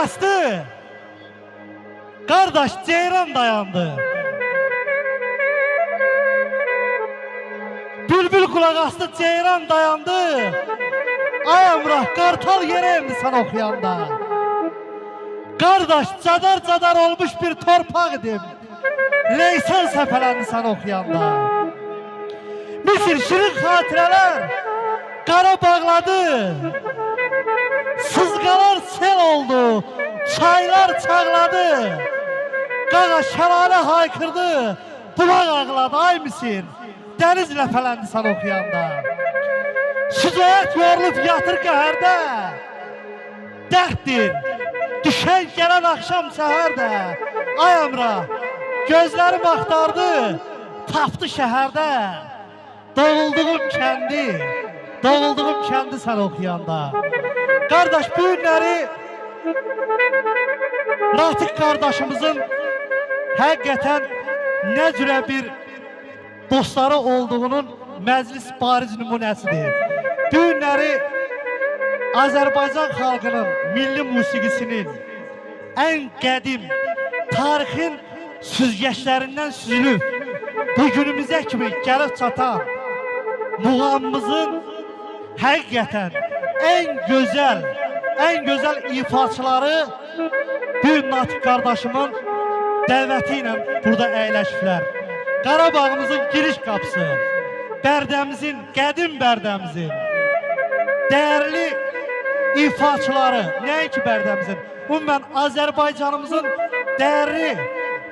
asdı. Qardaş ceyran dayandı. Bülbül qulaq asdı, ceyran dayandı. Ay Əmrah, qartal yerə endi sən oxuyanda. Qardaş, cadar-cadar olmuş bir torpaq idim. Leysan səpələndi sən oxuyanda. Misir şirin xatirələr qara bağladı. Sızqalar sel oldu, çaylar çağladı. Qağa şəlalə haykırdı, bulaq ağladı ay Misir. Dəniz ləpələndi sən oxuyanda. Şücaət yorulub yatır qəhərdə. Dərddir, düşən gələn axşam səhər də. Ay Əmrah, gözlərim axtardı, tapdı şəhərdə. Doğulduğum kəndi, doğulduğum kəndi sən oxuyanda. Qardaş, bu günləri Natiq qardaşımızın həqiqətən nə cürə bir dostları olduğunun məclis bariz nümunəsidir. Bu günləri Azərbaycan xalqının milli musiqisinin ən qədim tarixin süzgəçlərindən süzülüb bu günümüzə kimi gəlib çatan muğamımızın həqiqətən ən gözəl, ən gözəl ifaçıları bu gün Natiq qardaşımın dəvəti ilə burada əyləşiblər. Qarabağımızın giriş qapısı, Bərdəmizin, qədim Bərdəmizin dəyərli ifaçıları, nəinki Bərdəmizin, ümumən Azərbaycanımızın dəyərli,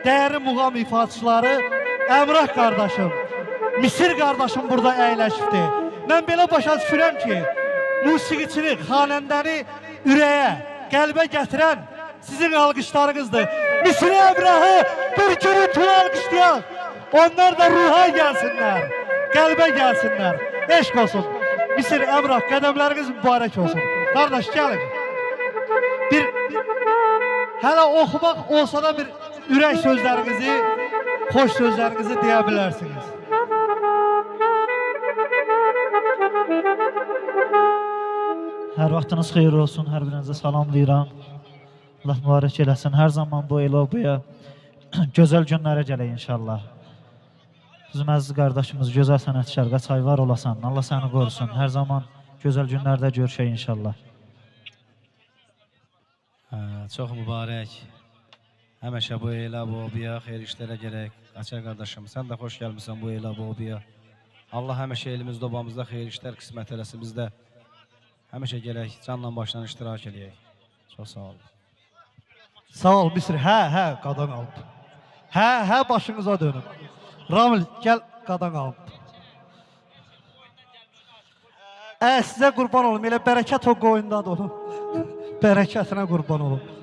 dəyərli muğam ifaçıları Əmrah qardaşım, Misir qardaşım burada əyləşibdir. Mən belə başa düşürəm ki, musiqiçini, xanəndəni ürəyə, qəlbə gətirən sizin alqışlarınızdır. Misir Əmrahı bir gürültü alqışlayaq. Onlar da ruha gəlsinlər, qəlbə gəlsinlər. Eşq olsun. Misir Əmrah, qədəmləriniz mübarək olsun. Qardaş, gəlin. Bir hələ oxumaq olsa da bir ürək sözlərinizi, xoş sözlərinizi deyə bilərsiniz. Hər vaxtınız xeyir olsun, hər birinizə salamlayıram. Allah mübarək eləsin. Hər zaman bu elə obaya gözəl günlərə gələk inşallah. Bizim əziz qardaşımız, gözəl sənətkar Qaçay var olasan. Allah səni qorusun. Hər zaman gözəl günlərdə görüşək inşallah. Hə, çox mübarək. Həmişə bu elə bu obaya xeyir işlərə gərək. Qaçay qardaşım, sən də xoş gəlmisən bu elə bu obaya. Allah həmişə elimizdə, obamızda xeyir işlər qismət eləsin. Biz də həmişə gələk, canla başla iştirak eləyək. Çox sağ olun. Sağ ol Misir. Hə, hə, qadan alıb. Hə, hə, başınıza dönüm. Ramil, gəl, qadan alıb. Ə, sizə qurban olum. Elə bərəkət o qoyundadır onun. Bərəkətinə qurban olum.